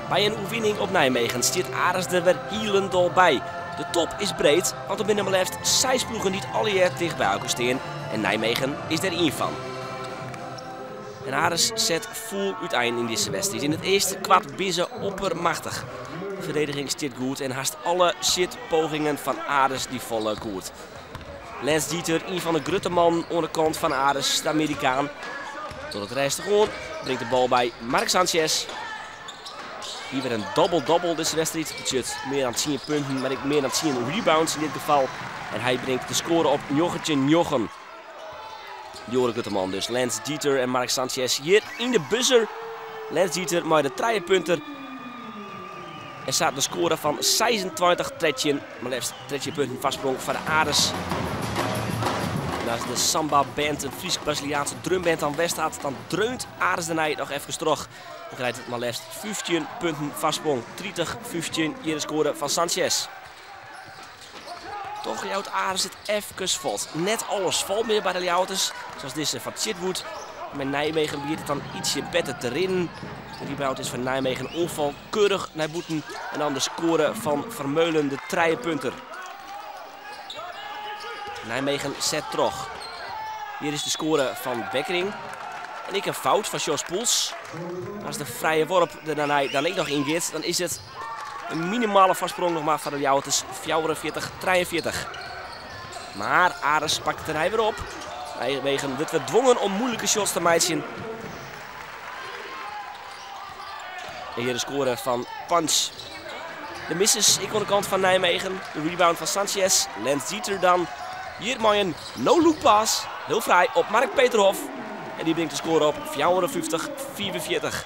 By in oerwinning op Nijmegen stiet Aris der wer hielendal by. De top is breed, want der binne mar leafst seis ploegen dy't allegear ticht by elkoar stean en Nijmegen is dêr ien fan. En Aris set fûl útein yn dizze wedstriid. Yn it earste kwart binne se oppermachtich. De ferdediging stiet goed en hast alle sjitpogingen fan Aris dy falle goed. Lance Jeter, ien fan de grutte mannen oan de kant fan Aris, de Amerikaan, docht it rêstich oan, bringt de bal by Mark Sanchez. Hier wer in double-double dizze wedstriid. Betsjut mear dan 10 punten, mar ek mear dan 10 rebounds yn dit gefal. En hy bringt de skoare op 19-9. De oare grutte man dus, Lance Jeter en Mark Sanchez hjir yn de buzzer. Lance Jeter mei de trijepunter. En sa de skoare fan 26-13, mar leafst 13 punten foarsprong foar de Aris. En as de Samba Band, in Frysk-Braziliaanske drumband, dan west hat, dan dreunt Aris dêrnei noch efkes troch. Dan krijt it mar leafst 15 punten foarsprong. 30-15 hjir de skoare fan Sanchez. Toch jout Aris it efkes fuort. Net alles falt mear by de Ljouwerters, sa as dizze fan Chitwood. Mei Nijmegen begjint it dan ytsje better te rinnen. De rebound is foar Nijmegen oanfal keurich nei bûten. En dan de skoare fan Vermeulen, de trijepunter. Nijmegen set troch. Hjir is de skoare fan Bekkering. En ek in fout fan Jos Poels. As de frije worp der dêrnei dan ek noch yn giet, dan is it in minimale foarsprong noch mar foar de Ljouwerters, 44-43. Mar Aris pakt it dêrnei wer op. Nijmegen wurdt wer dwongen om moeilike shots te meitsjen. En hjir de skoare fan Punch. De misses ek oan de kant fan Nijmegen. De rebound fan Sanchez. Lance Jeter dan hjir mei in no-look pass. Hiel frij op Mark Peterhof. En dy bringt de skoare op 54-45.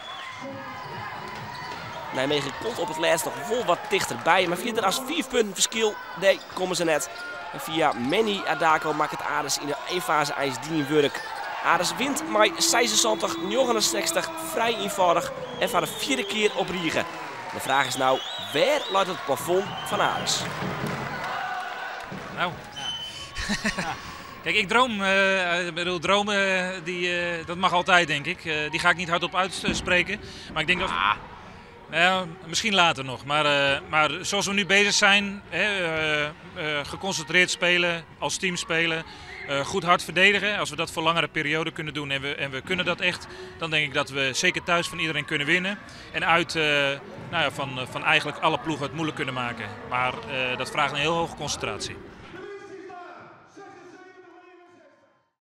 Nijmegen komt op it lêst noch wol wat tichterby. Mar fierder as 5 punten ferskil, dêr komme se net. En fia Manny Adako makket Aris yn de einfaze eins dien wurk. Aris wint mei 76-69 frij ienfâldich en foar de fjirde kear op rige. De fraach is no, wêr leit it plafond fan Aris? Nou, ja. Kijk, ik droom, ik bedoel, dromen, die, dat mag altijd, denk ik. Die ga ik niet hardop uitspreken. Maar ik denk dat... Ah. Nou, misschien later nog. Maar zoals we nu bezig zijn, hè, geconcentreerd spelen, als team spelen, goed hard verdedigen. Als we dat voor langere periode kunnen doen en we kunnen dat echt, dan denk ik dat we zeker thuis van iedereen kunnen winnen. En uit nou ja, van eigenlijk alle ploegen het moeilijk kunnen maken. Maar dat vraagt een heel hoge concentratie.